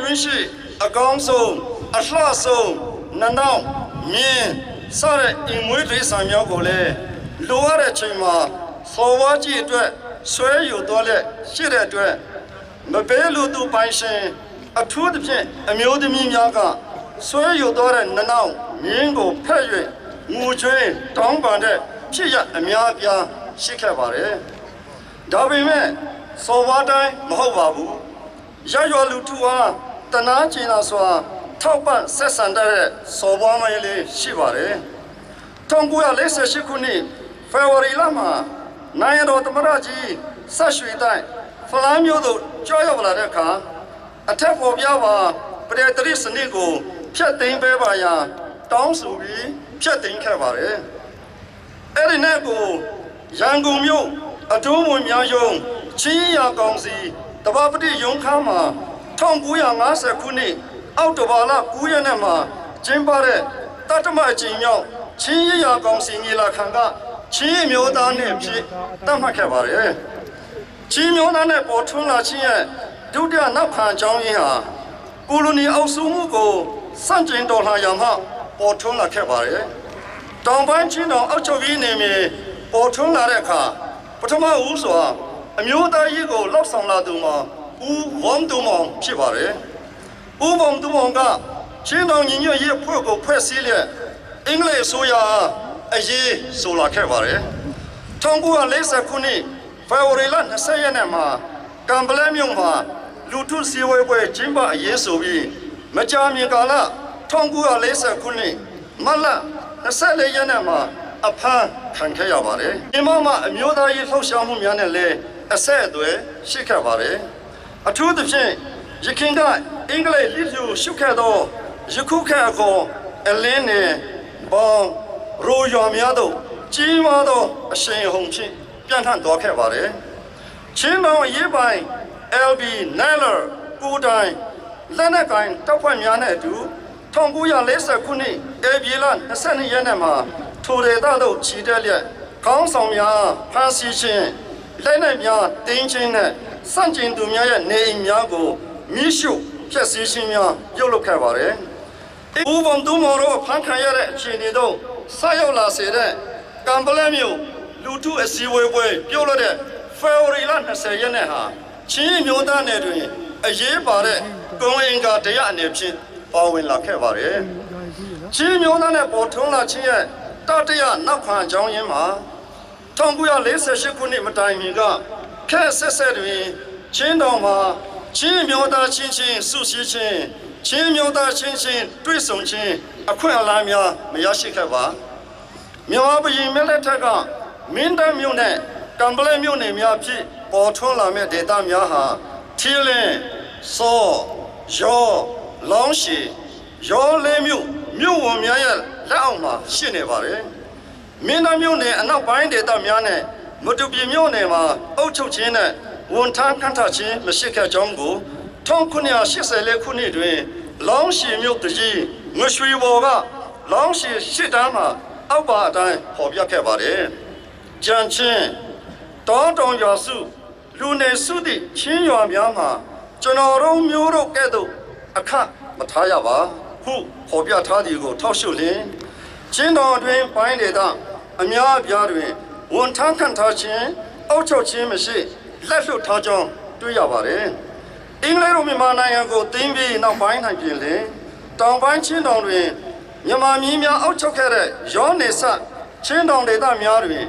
အတွင်းရှိအကောင်းဆုံးအလှဆုံးနနောက်မြင်းစတဲ့အိမ်မွေးတိရစ္ဆာန်များကိုလည်းလိုအပ်တဲ့ချိန်မှာစော်ဝါးကြီးအတွက်ဆွဲယူသွားလက်ရှိတဲ့အတွက်မပေးလူသူပိုင်ရှင်အထူးသဖြင့်အမျိုးသမီးများကဆွဲယူသွားတဲ့နနောက်မြင်းကိုဖက်၍ငူချွေးတောင်းပန်တဲ့ဖြစ်ရအများအပြားရှိခဲ့ပါတယ်။ဒါပေမဲ့စော်ဝါးတိုင်းမဟုတ်ပါဘူး။ရရွာလူထုအားတနာကျင်လာစွာထောက်ပံ့ဆက်ဆံတတ်တဲ့စော်ဘွားမင်းလေးရှိပါတယ်။1948ခုနှစ်ဖေဖော်ဝါရီလမှာနိုင်ငံတော်သမ္မတကြီးဆက်ရွှေတိုင်းဖလန်းမျိုးတို့ကြွရောက်လာတဲ့အခါအထက်ပေါ်ပြပါပရေတရိစနစ်ကိုဖျက်သိမ်းပေးပါရန်တောင်းဆိုပြီးဖျက်သိမ်းခဲ့ပါတယ်။အဲ့ဒီနဲ့ကိုရန်ကုန်မြို့အတိုးဝင်များယုံချင်းရာကောင်စီတဘာပတိရုံးခန်းမှာ1950ခုနှစ်အောက်တိုဘာလ9ရက်နေ့မှာကျင်းပတဲ့တတမအကြိမ်မြောက်ချင်းရာကောင်စီညီလာခံကချင်းမျိုးသားနှင့်ဖြစ်တတ်မှတ်ခဲ့ပါတယ်။ချင်းမျိုးသားနဲ့ပေါ်ထွန်းလာခြင်းရဲ့ဒုတိယနောက်ခံအကြောင်းရင်းဟာကိုလိုနီအောက်စုမှုကိုစန့်ကျင်တော်လှန်ရာမှပေါ်ထွန်းလာခဲ့ပါတယ်။ တောင်ပိုင်းချင်းတောင်အောက်ချုပ်ကြီးနေမြေပေါ်ထွန်းလာတဲ့အခါပထမဦးစွာအမျိုးသားရေးကိုလောက်ဆောင်လာသူမှာဦးဝမ်တူမောင်ဖြစ်ပါတယ်။ဦးဝမ်တူမောင်ကချင်းတောင်ညီညွတ်ရေးအဖွဲ့ကိုဖွဲ့စည်းလျက်အင်္ဂလိပ်အစိုးရအားအရေးဆိုလာခဲ့ပါတယ်။1940ခုနှစ်ဖေဖော်ဝါရီလ20ရက်နေ့မှာကံပလဲမြို့မှာလူထုစည်းဝေးပွဲကျင်းပအရေးဆိုပြီးမကြာမီကာလ1940ခုနှစ်မတ်လ24ရက်နေ့မှာအဖမ်းခံခဲ့ရပါတယ်။ဒီမှာမှအမျိုးသားရေးလှုပ်ရှားမှုများနဲ့လည်းအဆက်အသွယ်ရှိခဲ့ပါတယ်။အထူးသဖြင့်ရခင်ကအင်္ဂလိပ်လစ်လူရှုခဲ့သောယခုခန့်အခေါ်အလင်းနယ်ဘောင်ရိုရွာများတို့ကြီးမားသောအရှိန်အဟုန်ဖြင့်ပြန့်နှံ့သွားခဲ့ပါတယ်။ချင်းတောင်အရေးပိုင် LB Naylor ကိုတိုင်လက်နက်ကိုင်တပ်ဖွဲ့များနဲ့အတူ1940ခုနှစ်ဧပြီလ22ရက်နေ့မှာထိုဒေသသို့ချီတက်လျက်ခေါင်းဆောင်များဖမ်းဆီးခြင်းလက်နက်များတင်းချင်းနဲ့စန့်ကျင်သူများရဲ့နေအိမ်များကိုမိရှုဖျက်ဆီးခြင်းများပြုလုပ်ခဲ့ပါတယ်။ဦးဘုံသူမော်တို့ဖမ်းခံရတဲ့အခြေအနေတို့ဆက်ရောက်လာစေတဲ့ကံပလဲမြို့လူထုအစည်းအဝေးပွဲပြုလုပ်တဲ့ဖေဖော်ဝါရီလ20ရက်နေ့ဟာချင်းမျိုးသားနယ်တွင်အရေးပါတဲ့ကုန်းအင်္ဂါတရားအနေဖြင့်ပါဝင်လာခဲ့ပါတယ်။ချင်းမျိုးသားနယ်ပေါ်ထွန်းလာခြင်းရဲ့တတရနောက်ခံအကြောင်းရင်းမှာ1948ခုနှစ်မတိုင်မီကခက်ဆက်ဆက်တွင်ချင်းတော်မှာချင်းမျိုးသားချင်းချင်းစုစည်းခြင်းချင်းမျိုးသားချင်းချင်းတွေ့ဆုံခြင်းအခွင့်အလမ်းများမရရှိခဲ့ပါမြန်မာပြည်မြလက်ထက်ကမင်းတပ်မြို့နဲ့ကံပလဲမြို့နယ်များဖြစ်ပေါ်ထွန်းလာမဲ့ဒေသများဟာထီလင်းစောရောလောင်းရှိရောလေးမြို့မြို့ဝန်များရဲ့လက်အောက်မှာရှိနေပါတယ် မင်းသားမြို့နယ်အနောက်ပိုင်းဒေသများနဲ့မတူပီမြို့နယ်မှာအုပ်ချုပ်ခြင်းနဲ့ဝန်ထမ်းခန့်ထားခြင်းမရှိခဲ့ကြောင်းကို1984ခုနှစ်တွင် လောင်းရှည်မြို့တကြီးငွေရွှေဘော်ကလောင်းရှည်ရှစ်တန်းမှာအောက်ပါအတိုင်းဖော်ပြခဲ့ပါတယ်။ကြံချင်းတောတောင်ရွာစုလူနေစုသည့်ချင်းရွာများမှာကျွန်တော်တို့မျိုးတို့ကဲ့သို့အခမထားရပါဟုဖော်ပြထားသည်ကိုထောက်ရှုလျင် ချင်းတော်အတွင်းပိုင်းဒေသအများအပြားတွင်ဝန်ထမ်းခန့်ထားခြင်းအုပ်ချုပ်ခြင်းမရှိလက်လွတ်ထားကြောင်းတွေ့ရပါတယ်။အင်္ဂလိပ်တို့မြန်မာနိုင်ငံကိုတင်းပြီးနောက်ပိုင်း၌ပြင်လင်တောင်ပိုင်းချင်းတော်တွင်မြန်မာပြည်များအုပ်ချုပ်ခဲ့တဲ့ရောနေဆချင်းတော်ဒေသများတွင်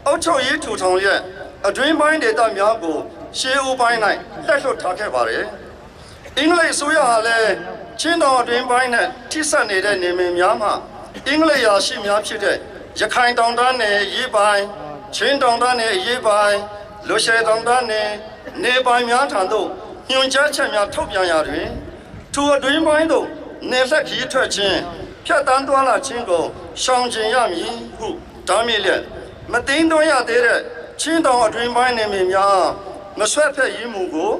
အုပ်ချုပ်ရေးထူထောင်ရက်အတွင်းပိုင်းဒေသများကိုရှေးဦးပိုင်း၌လက်လွတ်ထားခဲ့ပါတယ်။ အင်္ဂလိပ်အစိုးရဟာလည်းချင်းတော်အတွင်းပိုင်းနဲ့ထိစပ်နေတဲ့နေမည်များမှာအင်္ဂလိပ်ရာရှိများဖြစ်တဲ့ရခိုင်တောင်တန်းနယ်ရေးပိုင်းချင်းတောင်တန်းနယ်ရေးပိုင်းလူရှယ်တောင်တန်းနယ်နေပိုင်းများထံသို့ညွှန်ကြားချက်များထုတ်ပြန်ရာတွင်ထိုအတွင်းပိုင်းသို့နေလက်ခီးထွက်ခြင်းဖြတ်တန်းသွားလာခြင်းကိုရှောင်ကျဉ်ရမည်ဟုတားမြစ်လျက်မသိမ်းသွင်းရသေးတဲ့ချင်းတောင်အတွင်းပိုင်းနေမည်များမဆွဲဖက်ရေးမှုကို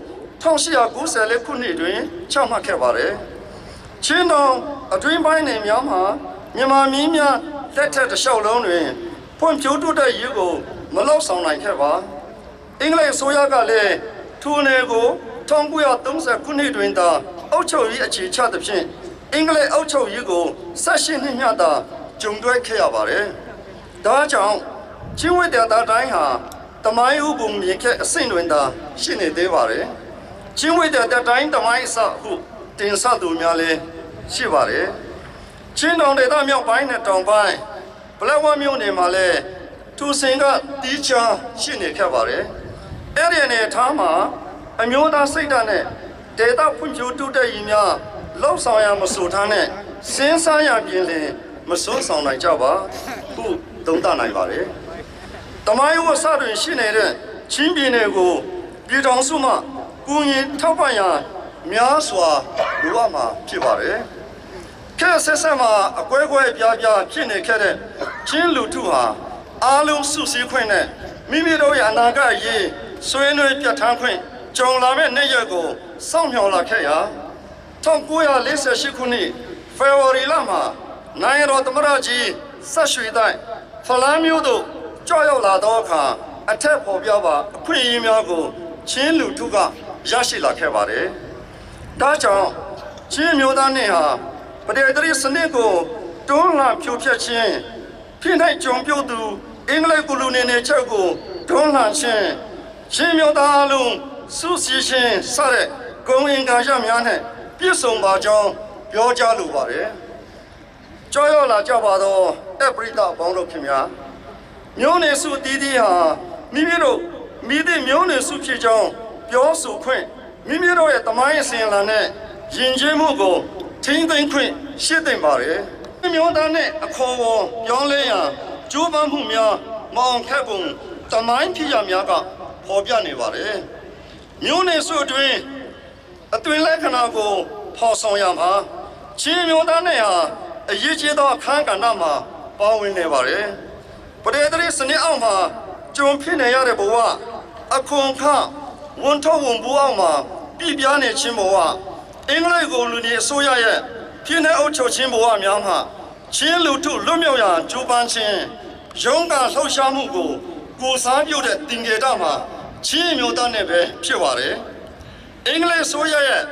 1894ခုနှစ်တွင်ချမှတ်ခဲ့ပါတယ်။ချင်းတောင်အတွင်းပိုင်းနယ်များမှာမြန်မာမင်းများလက်ထက်တစ်လျှောက်လုံးတွင်ဖွံ့ဖြိုးတိုးတက်ရေးကိုမလောက်ဆောင်နိုင်ခဲ့ပါ။အင်္ဂလိပ်အစိုးရကလည်းထိုနယ်ကို1930ခုနှစ်တွင်သာ အုပ်ချုပ်ရေးအခြေချသဖြင့်အင်္ဂလိပ်အုပ်ချုပ်ရေးကိုဆက်ရှိနှင့်မျှသာကြုံတွေ့ခဲ့ရပါတယ်။ဒါကြောင့်ချင်းဝိတ္တတာတိုင်းဟာတမိုင်းဥပုံမြင်ခဲ့အဆင့်တွင်သာရှိနေသေးပါတယ်။ချင်းဝိတ္တတာတိုင်းတမိုင်းအစဟုတင်ဆသူများလည်းရှိပါတယ်။ချင်းတောင်ဒေသမြောက်ပိုင်းနဲ့တောင်ပိုင်းပလက်ဝမြို့နယ်မှာလည်းသူစင်ကတီးခြားရှိနေခဲ့ပါတယ်။အဲ့ဒီအနေအထားမှာအမျိုးသားစိတ်ဓာတ်နဲ့ဒေသဖွံ့ဖြိုးတိုးတက်ရေးများလှုပ်ဆောင်ရမဆိုထားနဲ့စဉ်းစားရပြင်လင်မစွန်းဆောင်နိုင်ကြပါဟုသုံးသပ်နိုင်ပါတယ်။တမိုင်းဝဆတွင်ရှိနေတဲ့ချင်းပြည်နယ်ကိုပြည်ထောင်စုမှကုညီထောက်ပံ့ရာများစွာလိုအပ်မှာဖြစ်ပါတယ်။ခဲဆက်ဆက်မှာအကွဲကွဲပြားပြားဖြစ်နေခဲ့တဲ့ချင်းလူထုဟာအားလုံးစုစည်းခွင့်နဲ့မိမိတို့ရဲ့အနာဂတ်အရေးဆွေးနွေးပြဋ္ဌာန်းခွင့်ကြုံလာမဲ့နေ့ရက်ကိုစောင့်မျှော်လာခဲ့ရာ1948ခုနှစ်ဖေဖော်ဝါရီလမှာနိုင်ငံတော်သမ္မတကြီးဆက်ရွှေတိုင်းဖလန်းမျိုးတို့ကြွရောက်လာသောအခါအထက်ပေါ်ပြပါအခွင့်အရေးများကိုချင်းလူထုကရရှိလာခဲ့ပါတယ်။ဒါကြောင့်ချင်းမျိုးသားနှင့်ဟာပဒေသရာဇ်စနစ်ကိုတွန်းလှန်ဖြိုဖျက်ခြင်းဖိနှိပ်ကြုံပြုတ်သူအင်္ဂလိပ်ကိုလိုနီနယ်ချက်ကိုတွန်းလှန်ခြင်းချင်းမျိုးသားအလုံးစုစည်းခြင်းစတဲ့ဂုံအင်္ဂါရများနဲ့ပြည့်စုံပါကြောင်းပြောကြားလိုပါတယ်။ကြောက်ရွံ့လာကြပါတော့အပရိသအပေါင်းတို့ခင်ဗျာ မျိုးနယ်စုတီးတီးဟာမိမိတို့မိသည့်မျိုးနယ်စုဖြစ်ကြောင်းပြောဆိုခွင့်မိမိတို့ရဲ့တမိုင်းအစဉ်အလာနဲ့ယဉ်ကျေးမှုကိုထိန်းသိမ်းခွင့်ရှိသင့်ပါတယ်။မျိုးသားနဲ့အခေါ်အဝေါ်ပြောင်းလဲရန်ကြိုးပမ်းမှုများမအောင်ခက်ပုံတမိုင်းဖြစ်ရများကပေါ်ပြနေပါတယ်။မျိုးနယ်စုအတွင်း အသွင်လက္ခဏာကိုဖော်ဆောင်ရမှာချင်းမျိုးသားနဲ့ဟာအရေးကြီးသောအခန်းကဏ္ဍမှာပါဝင်နေပါတယ်။ပဒေသရာဇ်စနစ်အောက်မှာကြုံဖြစ်နေရတဲ့ဘဝအခွန်ခဝန်ထုတ်ဝန်ဘူးအောက်မှာပြပြားနေခြင်းဘဝအင်္ဂလိပ်ကိုလူနေအစိုးရရဲ့ပြည်내အုပ်ချုပ်ခြင်းဘဝများမှာချင်းလူထုလွတ်မြောက်ရာကြိုးပမ်းခြင်းရုံးကလှုပ်ရှားမှုကိုကိုစားပြုတဲ့တင်ကြေတမှာချင်းမျိုးသားနဲ့ပဲဖြစ်ပါတယ်။ အင်္ဂလိပ်ဆိုရရဲ့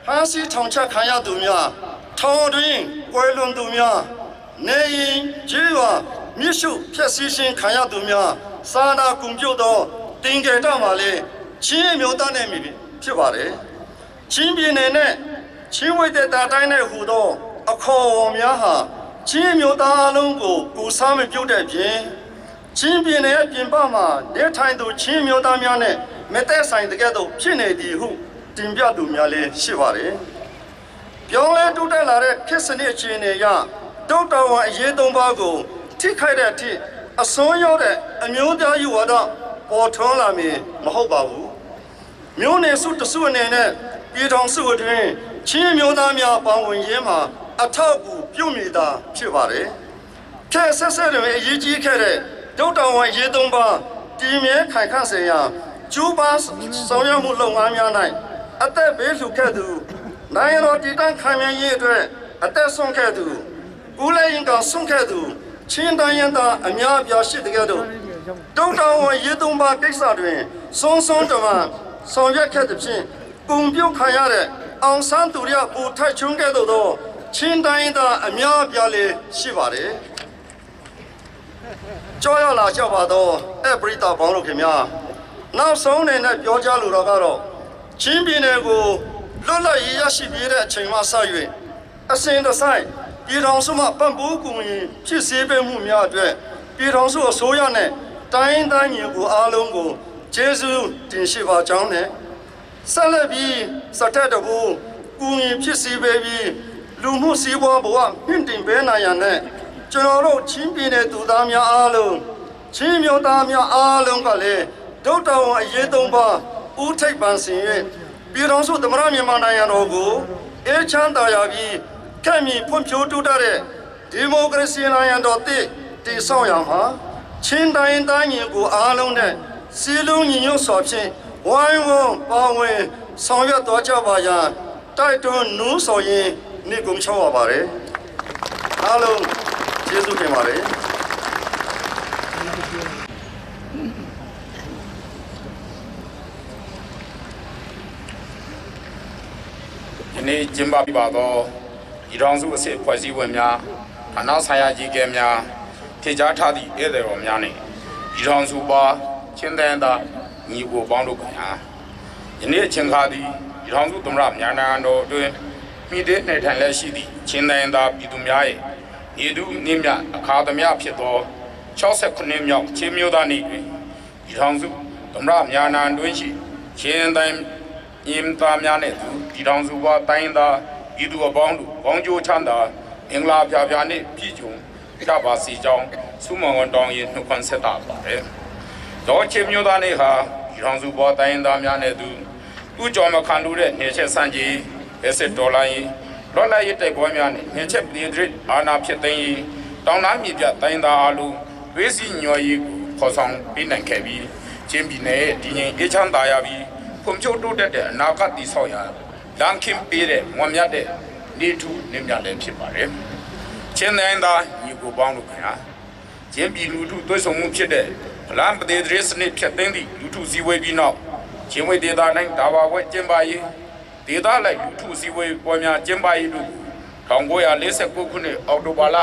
ဖမ်းဆီးထောင်ချခံရသူများထောင်တွင်ကွယ်လွန်သူများနေရင်ကြေးရွာမြစ်ရှုဖျက်ဆီးခြင်းခံရသူများစာနာကူပြုတ်သောတင်ကြတော့မှလေချင်းအမျိုးသားနယ်မြေဖြစ်ပါတယ်ချင်းပြည်နယ်နဲ့ချင်းဝိတ္တတာတိုင်းနဲ့ဟူသောအခေါ်အဝေါ်များဟာချင်းအမျိုးသားအလုံးကိုကိုစားမပြုတ်တဲ့ပြင် ချင်းပြည်နယ်ရဲ့ပြင်ပမှာနေထိုင်သူချင်းမျိုးသားများနဲ့မသက်ဆိုင်တဲ့ကဲ့သို့ဖြစ်နေသည်ဟုတင်ပြသူများလည်းရှိပါတယ်။ပြောင်းလဲတိုးတက်လာတဲ့ခေတ်စနစ်အခြေအနေအရတုတ်တော်ဝန်အရေးသုံးပါးကိုထိခိုက်တဲ့အထိအစွန်းရောက်တဲ့အမျိုးသားယူဝါဒပေါ်ထွန်းလာမည်မဟုတ်ပါဘူး။မျိုးနယ်စုတစုအနေနဲ့ပြည်ထောင်စုအတွင်းချင်းမျိုးသားများပါဝင်ရေးမှာအထောက်အကူပြုမိတာဖြစ်ပါတယ်။ ခဲဆက်ဆက်တွင်အရေးကြီးခဲ့တဲ့ဒုတ်တော်ဝန်ရေးသုံးပါတည်မြဲခိုင်ခန့်စေရန်ကျူးပန်းဆောင်ရွက်မှုလုပ်ငန်းများ၌အသက်ဘေးလှူခဲ့သူနိုင်ငံတော်တည်တံ့ခိုင်မြဲရေးအတွက်အသက်ဆုံးခဲ့သူကုလရင်ကဆုံးခဲ့သူချင်းတိုင်းရင်သာအများအပြားရှိတဲ့ကဲ့သို့ဒုတ်တော်ဝန်ရေးသုံးပါကိစ္စတွင်စွန်းစွန်းတမန်ဆောင်ရွက်ခဲ့သည်ဖြင့်ကုံပြုတ်ခံရတဲ့အောင်ဆန်းသူရပူထိုက်ချုံခဲ့သို့သောချင်းတိုင်းသာအများအပြားလေးရှိပါတယ်။ ကြောက်ရလာကြပါတော့အဲ့ပရိသတ်ပေါင်းတို့ခင်ဗျာနောက်ဆုံးအနေနဲ့ပြောကြားလိုတော့ကတော့ချင်းပြည်နယ်ကိုလွတ်လပ်ရေးရရှိပြီးတဲ့အချိန်မှစ၍အစဉ်တစိုက်ပြည်ထောင်စုမှပံ့ပိုးကူညီဖြစ်စေပေးမှုများအတွက်ပြည်ထောင်စုအစိုးရနဲ့တိုင်းတိုင်းညီကိုအားလုံးကိုကျေးဇူးတင်ရှိပါကြောင်းနဲ့ ဆက်လက်ပြီးစတက်တဘူကူညီဖြစ်စီပေးပြီးလူမှုစီးပွားဘဝမြင့်တင်ပေးနိုင်ရန်နဲ့ကျွန်တော်တို့ချင်းပြည်နယ်သူသားများအားလုံးချင်းမျိုးသားများအားလုံးကလည်းဒုတ်တော်ဝန်အရေးသုံးပါဦးထိပ်ပန်ဆင်၍ပြည်တော်စုသမရမြန်မာနိုင်ငံတော်ကိုအေးချမ်းသာယာပြီးခက်မီဖွံ့ဖြိုးတိုးတက်တဲ့ဒီမိုကရေစီနိုင်ငံတော်တည်တည်ဆောက်ရမှာချင်းတိုင်းတိုင်းညီကိုအားလုံးနဲ့စီလုံးညီညွတ်စွာဖြင့် ဝိုင်းဝန်းပါဝင်ဆောင်ရွက်တော်ကြပါရန်တိုက်တွန်းနူးစော်ရင်နေကုန်ချောပါပါတယ်အားလုံးကျေးဇူးတင်ပါတယ် ယနေ့ နေ့ကျင်းပပြပါသောပြည်ထောင်စုအစစ်ဖွဲ့စည်းဝင်များဌာနဆိုင်ရာကြီးကဲများထေကြားထားသည့်ဧည့်သည်တော်များနှင့်ပြည်ထောင်စုပါချင်းတန်းသာညီကိုပေါင်းတို့ခင်ဗျာယနေ့အချိန်ခါသည်ပြည်ထောင်စုသမ္မတမြန်မာနိုင်ငံတော်အတွင်းမိတဲ့နေထိုင်လက်ရှိသည့်ချင်းတန်းသာပြည်သူများ၏နေသူနေမြအခါသမယဖြစ်သော68မြောက်ချင်းမျိုးသားနေ့တွင်ပြည်ထောင်စုသမ္မတမြန်မာနိုင်ငံတွင်ရှိချင်းတိုင်း အင်းသားများနဲ့သူပြည်ထောင်စုဘတိုင်းသားဤသူအပေါင်းတို့ကောင်းကျိုးချမ်းသာအင်္ဂလာပြပြနှင့်ပြည့်စုံကြပါစီကြောင်းဆုမွန်ဝန်တောင်းရင်နှုတ်ခွန်းဆက်တာပါတယ်။ဒေါ်ချင်းမျိုးသားနေ့ဟာပြည်ထောင်စုဘတိုင်းသားများနဲ့သူသူ့ကြော်မခံလို့တဲ့နေချက်စံကြီးအက်စစ်ဒေါ်လာရင်လော်လာရေးတိုက်ပွဲများနဲ့နေချက်ပြည်သူအာဏာဖြစ်သိမ်းရေးတောင်သားမြေပြတိုင်းသားအလုံးဝေးစီညော်ရေးကိုခေါ်ဆောင်ပေးနိုင်ခဲ့ပြီးချင်းပြည်နယ်ရဲ့တည်ငြိမ်အေးချမ်းသာယာပြီး ဖွံ့ဖြိုးတိုးတက်တဲ့အနာဂတ်တည်ဆောက်ရာလမ်းခင်းပေးတဲ့မွန်မြတ်တဲ့နေထူးနေမြတ်လည်းဖြစ်ပါတယ်။ချင်းတိုင်းသားညီကိုပေါင်းတို့ခင်ဗျာချင်းပြည်လူထုတွဲဆုံမှုဖြစ်တဲ့ဗလံပဒေသရစ်စနစ်ဖြတ်သိမ်းသည့်လူထုစည်းဝေးပြီးနောက်ချင်းဝေဒေတာတိုင်းဒါဝါဝဲကျင်းပရေးဒေသလိုက်လူထုစည်းဝေးပွဲများကျင်းပရေးတို့1949ခုနှစ်အောက်တိုဘာလ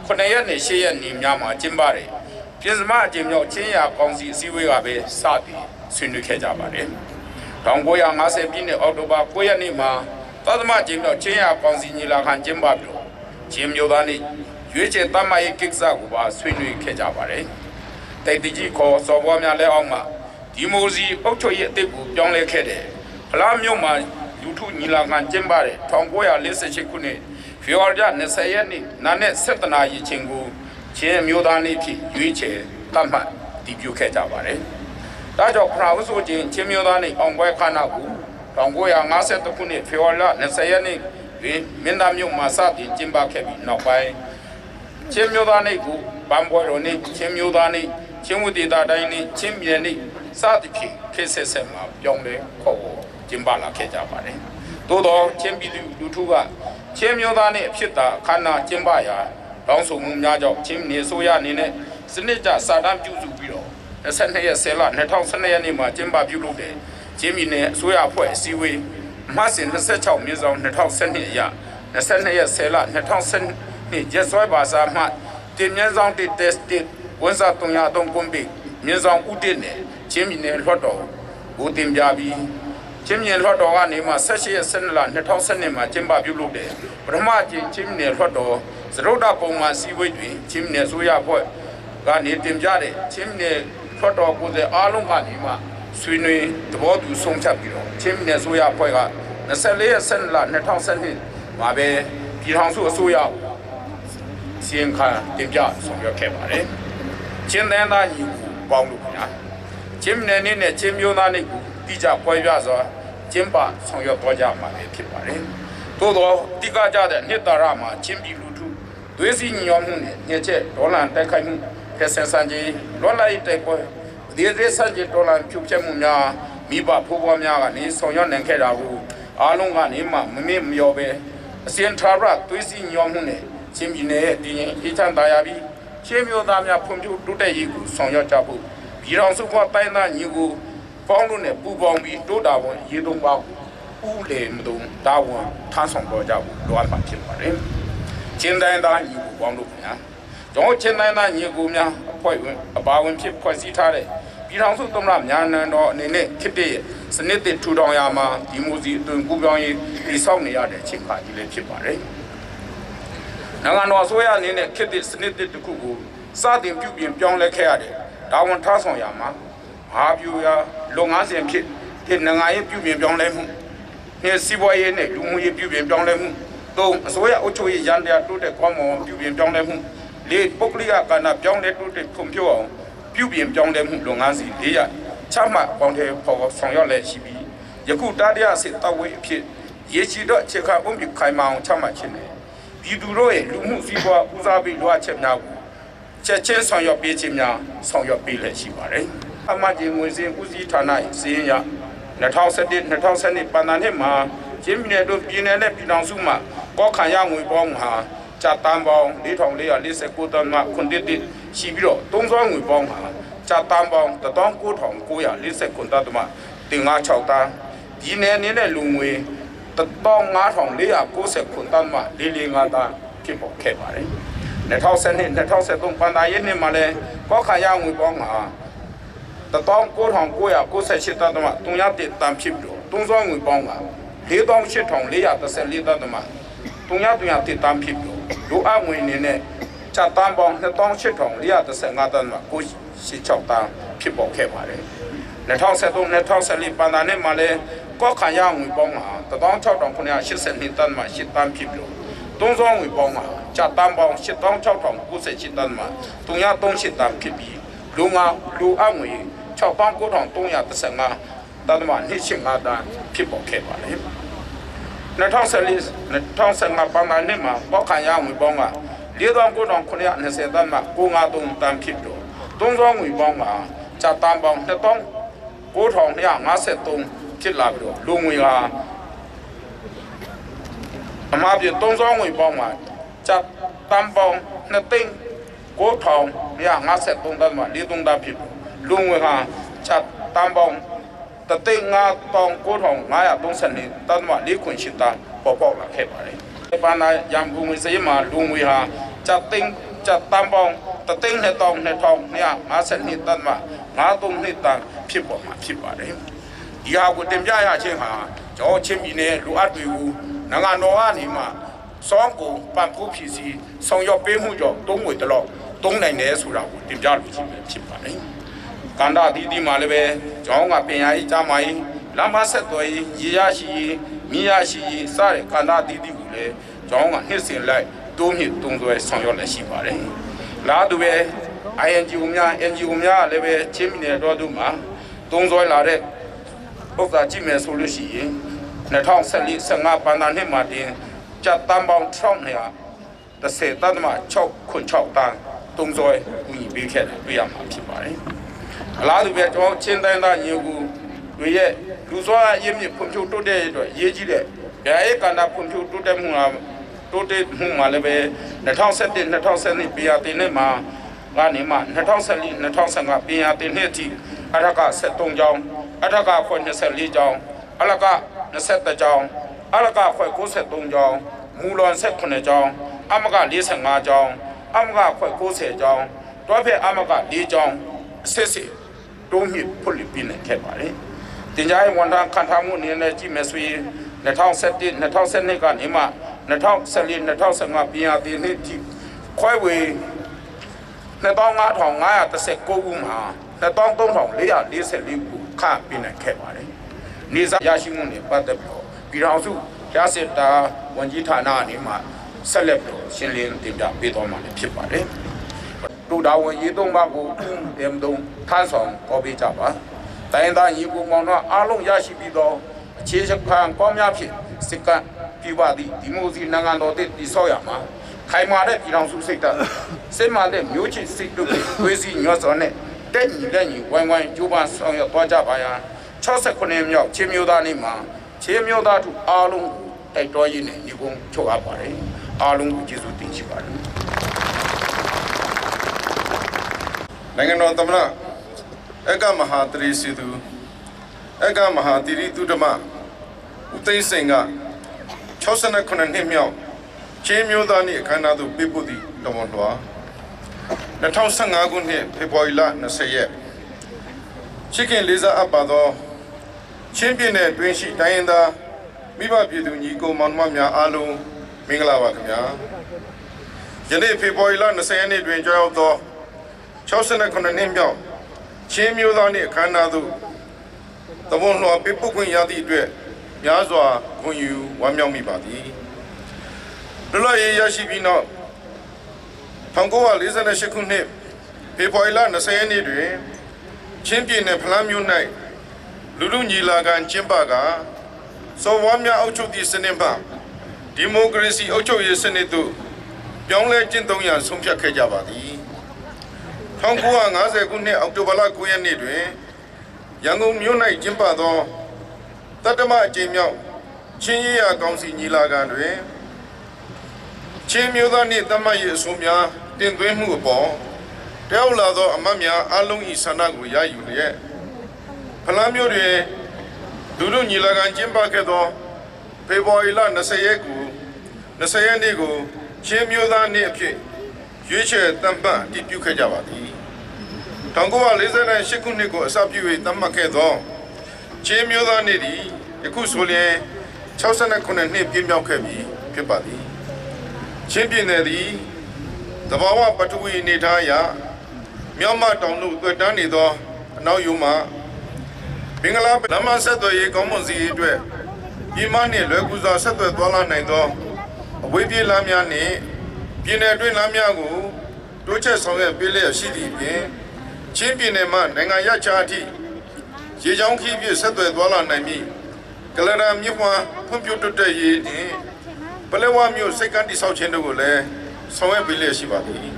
9ရက်နေ့10ရက်နေ့များမှာကျင်းပတယ်။ပြင်စမအကျဉ်မြောက်ချင်းရာကောင်စီအစည်းအဝေးကပဲစတင်ဆွေးနွေးခဲ့ကြပါတယ်။1950ပြည့်နှစ်အောက်တိုဘာ9ရက်နေ့မှာသတ္တမကျင်းမြောက်ချင်းရကောင်စီညီလာခံကျင်းပပြီးတော့ချင်းမျိုးသားနေ့ရွေးချယ်တတ်မှတ်ရေးကိစ္စကိုပါဆွေးနွေးခဲ့ကြပါတယ်။တိတ်တိကြီးခေါ်စော်ဘွားများလက်အောက်မှာဒီမိုစီအုပ်ချုပ်ရေးအသစ်ကိုပြောင်းလဲခဲ့တဲ့ဖလားမြို့မှာလူထုညီလာခံကျင်းပတဲ့1948ခုနှစ်ဖေဖော်ဝါရီလ20ရက်နေ့နာနဲ့7နာရီချိန်ကိုချင်းမျိုးသားနေ့ဖြစ်ရွေးချယ်တတ်မှတ်တည်ပြုခဲ့ကြပါတယ်။ဒါကြောင့်ဖရာဥဆိုချင်းချင်းမျိုးသားနေ့အောင်ပွဲခန္ဓာကို1952ခုနှစ်ဖေဖော်ဝါရီလ20ရက်နေ့တွင်မင်းသားမြို့မှာစတင်ကျင်းပခဲ့ပြီးနောက်ပိုင်းချင်းမျိုးသားနေ့ကိုဗမ်ပွဲတော်နေ့ချင်းမျိုးသားနေ့ချင်းဝဒေတာတိုင်းနေ့ချင်းပြည်နေ့စသဖြင့်ခေတ်ဆက်ဆက်မှာပြောင်းလဲခေါ်ဝေါ်ကျင်းပလာခဲ့ကြပါတယ်။သို့သောချင်းပြည်သူလူထုကချင်းမျိုးသားနေ့အဖြစ်သာခန္ဓာကျင်းပရာတောင်းဆိုမှုများကြောင့်ချင်းနေဆိုရအနေနဲ့စနစ်ကျစာတမ်းပြုစုပြီးတော့22ရက်10လ2012ရက်နေ့မှာကျင်းပပြုလုပ်တဲ့ချင်းပြည်နယ်အစိုးရအဖွဲ့အစည်းအဝေးအမှတ်စဉ်26မြင်းဆောင်2012အရ22ရက်10လ2012ရက်စွဲပါစာမှတင်မြန်းဆောင်တစ်တက်တစ်ဝန်စာ303ကွန်ပိမြင်းဆောင်ဥတစ်နယ်ချင်းပြည်နယ်လွှတ်တော်ကိုတင်ပြပြီးချင်းပြည်လွှတ်တော်ကနေမှ18ရက်12လ2012မှာကျင်းပပြုလုပ်တဲ့ပထမအကြိမ်ချင်းပြည်နယ်လွှတ်တော်စရုဒ္ဓပုံမှန်စည်းဝေးတွင်ချင်းပြည်နယ်အစိုးရအဖွဲ့ကနေတင်ပြတဲ့ချင်းပြည်နယ်လွှတ်တော်ကိုယ်စားအားလုံးကနေမှဆွေးနွေးသဘောတူဆုံးဖြတ်ပြီးတော့ချင်းပြည်နယ်အစိုးရအဖွဲ့က24ရက်12လ2012မှာပဲပြည်ထောင်စုအစိုးရကိုစီရင်ခံတင်ပြဆောင်ရွက်ခဲ့ပါတယ်။ချင်းတန်းသားညီကိုပေါင်းလို့ခင်ဗျာ။ချင်းနယ်နေ့နဲ့ချင်းမျိုးသားနေ့ကိုတိကျပွဲပြစွာကျင်းပဆောင်ရွက်သွားကြမှာပဲဖြစ်ပါတယ်။သို့သောတိကကြတဲ့နှစ်သာရမှာချင်းပြည်လူထုသွေးစည်းညီညွတ်မှုနဲ့ညက်ချက်ဒေါ်လာတိုက်ခိုက်မှုဖက်ဆန်ဆန်ကြီးလွတ်လပ်ရေးတိုက်ပွဲဒီသေးဆန်ကြီးဒေါ်လာဖြုတ်ဖြတ်မှုများမိဘဖိုးဘွားများကနေဆောင်ရွက်နိုင်ခဲ့တာကိုအားလုံးကနေမှမမေ့မလျော်ပဲအစဉ်ထာဝရသွေးစည်းညီညွတ်မှုနဲ့ချင်းပြည်နယ်ရဲ့တည်ငြိမ်အေးချမ်းသာယာပြီးချင်းမျိုးသားများဖွံ့ဖြိုးတိုးတက်ရေးကိုဆောင်ရွက်ကြဖို့ပြည်ထောင်စုခွတိုင်းသားညီကိုပေါင်းလို့နဲ့ပူပေါင်းပြီးတိုးတာဝန်ရေးသုံးပါကိုဥလေမတုံတာဝန်ထမ်းဆောင်တော်ကြဖို့လိုအပ်မှာဖြစ်ပါတယ်။ချင်းတိုင်းသားညီကိုပေါင်းလို့ခင်ဗျာကျွန်တော်ချင်းတိုင်းသားညီကိုများအဖွဲ့ဝင်အပါဝင်ဖြစ်ဖွဲ့စည်းထားတဲ့ပြည်ထောင်စုသမ္မတမြန်မာနိုင်ငံတော်အနေနဲ့ခေတ်တည်းစနစ်သစ်ထူထောင်ရာမှာဒီမိုစီအသွင်ကူးပြောင်းရေးတည်ဆောက်နေရတဲ့အချိန်ခါကြီးလည်းဖြစ်ပါတယ်။နိုင်ငံတော်အစိုးရအနေနဲ့ခေတ်သစ်စနစ်သစ်တစ်ခုကိုစတင်ပြုပြင်ပြောင်းလဲခဲ့ရတဲ့ဒါဝန်ထားဆောင်ရာမှာမဟာဗျူဟာလုပ်ငန်းစဉ်ဖြစ်တဲ့နိုင်ငံရေးပြုပြင်ပြောင်းလဲမှုနှင့်စီးပွားရေးနဲ့လူမှုရေးပြုပြင်ပြောင်းလဲမှုသုံးအစိုးရအုပ်ချုပ်ရေးရန်တရားတိုးတက်ကောင်းမွန်ပြုပြင်ပြောင်းလဲမှုလေးပုဂ္ဂလိကကဏ္ဍပြောင်းလဲတိုးတက်ဖွံ့ဖြိုးအောင်ပြုပြင်ပြောင်းလဲမှုလုပ်ငန်းစဉ်၄ရချမှတ်ပေါင်းထဲပေါ်ဆောင်ရွက်လက်ရှိပြီးယခုတတိယစစ်တပ်ဝေးအဖြစ်ရေချီတော့အခြေခံဥပဒေခိုင်မာအောင်ချမှတ်ခြင်းနဲ့ပြည်သူတို့ရဲ့လူမှုစီးပွားဦးစားပေးလိုအပ်ချက်များကိုချက်ချင်းဆောင်ရွက်ပေးခြင်းများဆောင်ရွက်ပေးလက်ရှိပါတယ်။အမှတ်ကြီးငွေစင်းဦးစီးဌာန၏စီရင်ရ2017 2012ပန်တန်နှစ်မှာချင်းပြည်နယ်တို့ပြည်နယ်နဲ့ပြည်ထောင်စုမှကောက်ခံရငွေပေါင်းဟာကျပ်တန်ပေါင်း4449တန်းမှခွန်တစ်တစ်ရှိပြီးတော့သုံးစွဲငွေပေါင်းဟာကျပ်တန်ပေါင်း19949တန်းမှတင်56တန်းဒီနယ်အနေနဲ့လူငွေ 15490တန်းမှ445တန်းဖြစ်ပေါ်ခဲ့ပါတယ်2012 2013ဘဏ္ဍာရေးနှစ်မှာလည်းကောက်ခံရငွေပေါင်းဟာ19998တန်းမှ301တန်းဖြစ်ပြီးတော့သုံးစွဲငွေပေါင်းက48,414တန်းမှ331တန်းဖြစ်ပြီးတော့လိုအပ်ငွေအနေနဲ့ကျပ်တန်းပေါင်း28,415တန်းမှ986တန်းဖြစ်ပေါ်ခဲ့ပါတယ်2013 2014ဘဏ္ဍာနှစ်မှာလည်းကောက်ခံရငွေပေါင်းဟာ16982တန်းမှ8တန်းဖြစ်ပြီးတော့သုံးစွဲငွေပေါင်းဟာကျပ်တန်းပေါင်း86,098တန်းမှ338တန်းဖြစ်ပြီးလူငါလူအပ်ငွေ69335တန်းမှ285တန်းဖြစ်ပေါ်ခဲ့ပါတယ်2014 2015ဘဏ္ဍာနှစ်မှာပေါက်ခံရငွေပေါင်းက49,920တန်းမှ953တန်းဖြစ်တော့သုံးစွဲငွေပေါင်းကကျပ်တန်းပေါင်း29,253ဖြစ်လာပြီးတော့လူငွေဟာအမှားပြသုံးစွဲငွေပေါင်းမှာကျပ်တန်းပေါင်း2သိန်း9,253တန်းမှ43တန်းဖြစ်တော့လူငွေဟာကျပ်တန်းပေါင်းတသိန်း9,9532တန်းမှ4ခွန်8တန်းပေါ်ပေါက်လာခဲ့ပါတယ်။ဘာနာရန်ကုန်ငွေစည်းမှာလူငွေဟာကျပ်သိန်းကျပ်တန်းပေါင်းတသိန်း22,252တန်းမှ53တန်းဖြစ်ပေါ်မှာဖြစ်ပါတယ်။ဒီဟာကိုတင်ပြရခြင်းဟာကျွန်တော်ချင်းပြည်နယ်လူအပ်တွေကိုနိုင်ငံတော်ကနေမှစောင်းကုန်ပံ့ပိုးဖြစ်စီဆောင်ရွက်ပေးမှုကြောင့်သုံးငွေတလို့သုံးနိုင်တယ်ဆိုတာကိုတင်ပြလိုခြင်းပဲဖြစ်ပါတယ်။ကန္တာအသီးသီးမှာလည်းပဲကျောင်းကပညာရေးကြားမာရေးလမ်းမဆက်သွယ်ရေးရေရရှိရေးမြရရှိရေးစတဲ့ကန္တာအသီးသီးကိုလည်းကျောင်းကနှစ်စဉ်လိုက်တိုးမြင့်သုံးစွဲဆောင်ရွက်လက်ရှိပါတယ်။လာတူပဲ INGO များ NGO များလည်းပဲချင်းပြည်နယ်တော်တို့မှာသုံးစွဲလာတဲ့ဥစ္စာကြည့်မယ်ဆိုလို့ရှိရင်2014 15ဘဏ္ဍာနှစ်မှာတင်ကျပ်တန်ပေါင်း1230တန်းမှ6ခွန်6တန်းသုံးစွဲကူညီပေးခဲ့တာတွေ့ရမှာဖြစ်ပါတယ်။အလားတူပဲကျွန်တော်ချင်းတိုင်းသားညီကူတွေရဲ့လူစွာအရေးမြစ်ဖွံ့ဖြိုးတိုးတက်ရေးအတွက်ရေးကြီးတဲ့ဗျာရေးကဏ္ဍဖွံ့ဖြိုးတိုးတက်မှုဟာတိုးတက်မှုမှာလည်းပဲ2017 2012ပညာသင်နှစ်မှာကနေမှ2014 2015ပညာသင်နှစ်အထိအထက်က73ကျောင်းအထက်ကခွဲ24ကျောင်းအလက21ကျောင်းအလကခွဲ93ကျောင်းမူလွန်18ကျောင်းအမက45ကျောင်းအမကခွဲ90ကျောင်းတွဲဖက်အမက4ကျောင်းအစစ်စစ်တိုးမြင့်ဖွင့်လှစ်ပြနေခဲ့ပါတယ်။တင်ကြားရေးဝန်ထမ်းခံထားမှုအနေနဲ့ကြည့်မယ်ဆိုရင်2017 2012ကနေမှ2014 2015ပညာသင်နှစ်ထိခွဲဝေ25519ဦးမှာ23444ဦးခန့်ပြနေခဲ့ပါတယ်။နေစားရရှိမှုနဲ့ပတ်သက်ပြီးတော့ပြည်ထောင်စုရစစ်တာဝန်ကြီးဌာနအနေမှဆက်လက်ပြီးတော့ရှင်းလင်းတင်ပြပေးသွားမှာလည်းဖြစ်ပါတယ်။တူတာဝန်ရေးသုံးပါးကိုအမ်သုံးထမ်းဆောင်ပေါ်ပေးကြပါ။တိုင်းသားညီကိုမောင်တို့အားလုံးရရှိပြီးတော့အခြေခံကောင်းများဖြင့်စကပြပါသည့်ဒီမိုစီနိုင်ငံတော်တည်ဆောက်ရမှာခိုင်မာတဲ့ပြည်ထောင်စုစိတ်ဓာတ်စစ်မှန်တဲ့မျိုးချစ်စိတ်တို့ဖြင့်သွေးစည်းညွတ်စွာနဲ့တက်ညီလက်ညီဝိုင်းဝိုင်းကြိုးပမ်းဆောင်ရွက်သွားကြပါရန်68မြောက်ချင်းမျိုးသားနေ့မှာချင်းမျိုးသားတို့အားလုံးကိုတိုက်တွန်းရင်းနဲ့ညီကုန်းချုပ်အပ်ပါတယ်အားလုံးကိုကျေးဇူးတင်ရှိပါတယ် နိုင်ငံတော်သမ္မတအကမဟာတရီစီသူအကမဟာတိရိတုဓမ္မဦးသိန်းစိန်က68နှစ်မြောက်ချင်းမျိုးသားနေ့အခမ်းအနားသို့ပေးပို့သည့်တော်ဝန်လွှာ2015ခုနှစ်ဖေဖော်ဝါရီလ20ရက်ချစ်ခင်လေးစားအပ်ပါသောချင်းပြည်နယ်တွင်ရှိတိုင်းရင်းသားမိဘပြည်သူညီကိုမောင်နှမများအားလုံးမင်္ဂလာပါခင်ဗျာယနေ့ဖေဖော်ဝါရီလ20ရက်နေ့တွင်ကြောက်သော68နှစ်မြောက်ချင်းမျိုးသားနှင့်အခမ်းအနားသို့သဘွန်လွှာပေးပို့ခွင့်ရသည့်အတွက်များစွာဂုဏ်ယူဝမ်းမြောက်မိပါသည်လွတ်လပ်ရေးရရှိပြီးနောက်1948ခုနှစ်ဖေဖော်ဝါရီလ20ရက်နေ့တွင်ချင်းပြည်နယ်ဖလန်းမြို့၌လူလူညီလာခံကျင်းပကစော်ဝါများအုပ်ချုပ်သည့်စနစ်မှဒီမိုကရေစီအုပ်ချုပ်ရေးစနစ်သို့ပြောင်းလဲကျင့်သုံးရန်ဆုံးဖြတ်ခဲ့ကြပါသည်1950ခုနှစ်အောက်တိုဘာလ9ရက်နေ့တွင်ရန်ကုန်မြို့၌ကျင်းပသောတတ္တမအကြိမ်မြောက်ချင်းရေးရာကောင်စီညီလာခံတွင်ချင်းမျိုးသားနှင့်တမတ်ရေးအစိုးများတင်သွင်းမှုအပေါ်တယောက်လာသောအမတ်များအလုံး၏ဆန္ဒကိုရယူလျက်ဖလန်းမြို့တွင်လူလူညီလာခံကျင်းပခဲ့သောတ ဖေဖော်ဝါရီလ20ရက်ကို20ရက်နေ့ကိုချင်းမျိုးသားနေ့အဖြစ်ရွေးချယ်သတ်မှတ်တည်ပြုခဲ့ကြပါသည်1948ခုနှစ်ကိုအစပြု၍သတ်မှတ်ခဲ့သောချင်းမျိုးသားနေ့သည်ယခုဆိုလျှင်68နှစ်ပြည့်မြောက်ခဲ့ပြီဖြစ်ပါသည်ချင်းပြည်နယ်သည်သဘာဝပထဝီအနေထားအရမြောက်မတောင်တို့တွေ့တန်းနေသောအနောက်ယုံမှ မင်္ဂလာလမ်းမဆက်သွယ်ရေးကောင်းမွန်စေရေးအတွက်ပြည်မနှင့်လွယ်ကူစွာဆက်သွယ်သွားလာနိုင်သောအဝေးပြေးလမ်းများနှင့်ပြည်내အတွင်းလမ်းများကိုတိုးချဲ့ဆောင်ရွက်ပေးလျက်ရှိသည့်အပြင်ချင်းပြည်နယ်မှနိုင်ငံရခြားအထိရေကြောင်းခီးဖြင့်ဆက်သွယ်သွားလာနိုင်မည်ကလရမြစ်ဝမ်းဖွံ့ဖြိုးတိုးတက်ရေးနှင့်ပလဲဝမြို့စိတ်ကမ်းတိဆောက်ခြင်းတို့ကိုလည်းဆောင်ရွက်ပေးလျက်ရှိပါသည်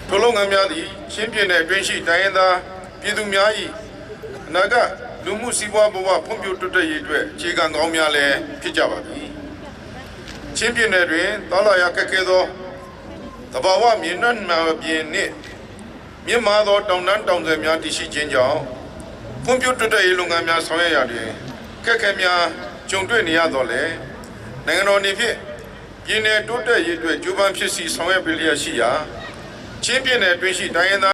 ထိုလုပ်ငန်းများသည်ချင်းပြည်နယ်အတွင်းရှိတိုင်းရင်းသားပြည်သူများ၏အနာဂတ်လူမှုစီးပွားဘဝဖွံ့ဖြိုးတိုးတက်ရေးအတွက်အခြေခံကောင်းများလည်းဖြစ်ကြပါသည်ချင်းပြည်နယ်တွင်တောလာရခက်ခဲသောတဘာဝမြေနှံ့မှာပြင်နှင့်မြင့်မားသောတောင်တန်းတောင်ဆယ်များတည်ရှိခြင်းကြောင့်ဖွံ့ဖြိုးတိုးတက်ရေးလုပ်ငန်းများဆောင်ရွက်ရာတွင်ခက်ခဲများကြုံတွေ့နေရတော့လေနိုင်ငံတော်အနေဖြင့်ပြည်내တိုးတက်ရေးအတွက်ကြိုးပမ်းဖြစ်စီဆောင်ရွက်ပေးလျက်ရှိရာချင်းပြည်နယ်တွင်ရှိတိုင်းရင်းသား။